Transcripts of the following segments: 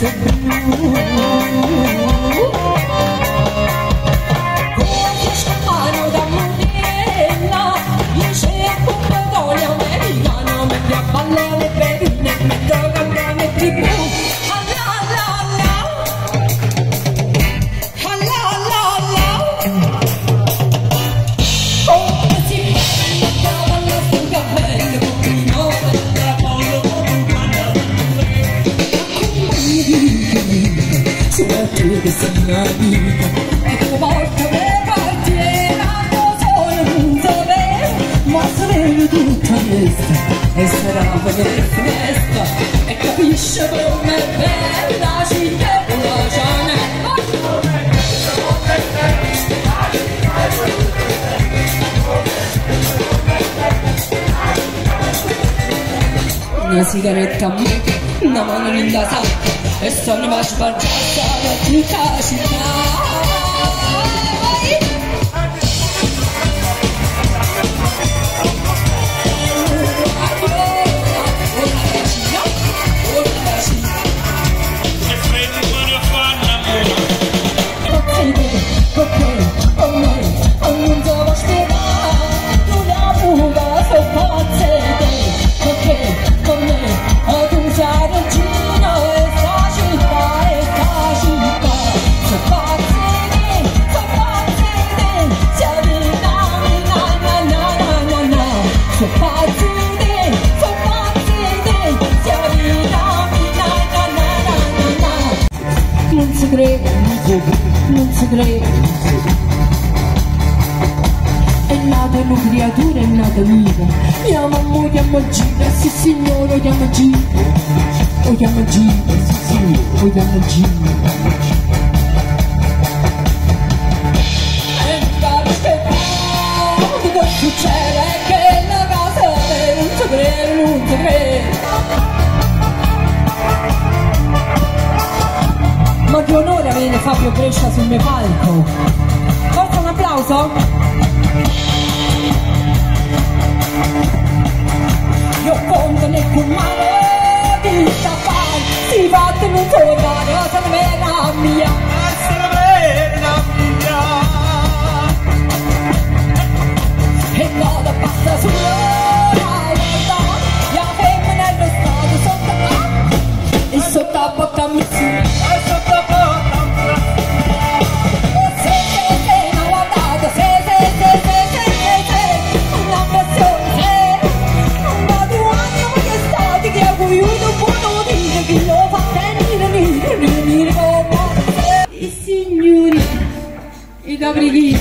Blu. Che sei una vita e che porta per partire solo non sapevo, ma sapevo tutta questa e sarà per finestra e capisce come è bella città la Chanel. Una sigaretta a me, una mano nella sacca e sono a sbargiare tutta la città. Non si crede, non si crede. È nata una creatura, è nata viva. Chiama, chiama Gina, sì signore, chiama Gina. Oh chiama Gina, sì signore, oh chiama Gina. E che succede che la casa non si crede, non si crede. Ma che onore avere Fabio Brescia sul mio palco! Forza un applauso? Io conto nel mare di safari, si batte non tornare, se ne vera mia! Se ne vera mia! E vado passa sulla guarda, la femmina è restata sotto e sotto la bocca mi si. I caprichi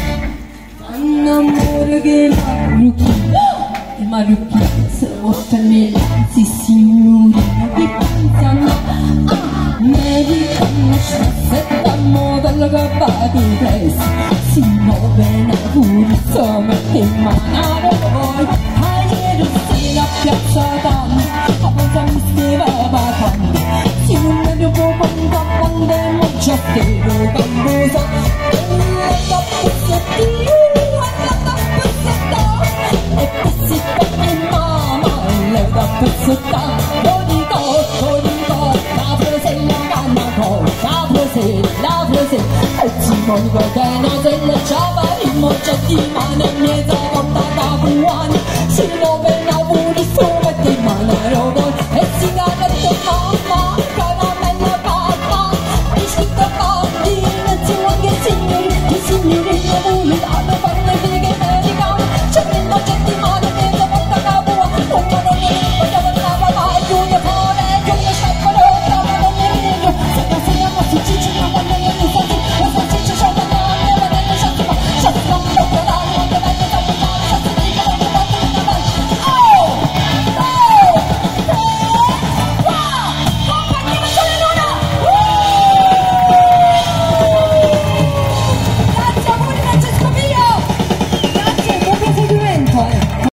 fanno amore che marrucchi, e marrucchi se porta nella, sì signorina che pensiamo americana, se moda la capati presto, si muove una puzza mette in mano poi, a ieri sera piazza tanto, a cosa mi stava parlando, si non mi può quando è già te lo cambosa. La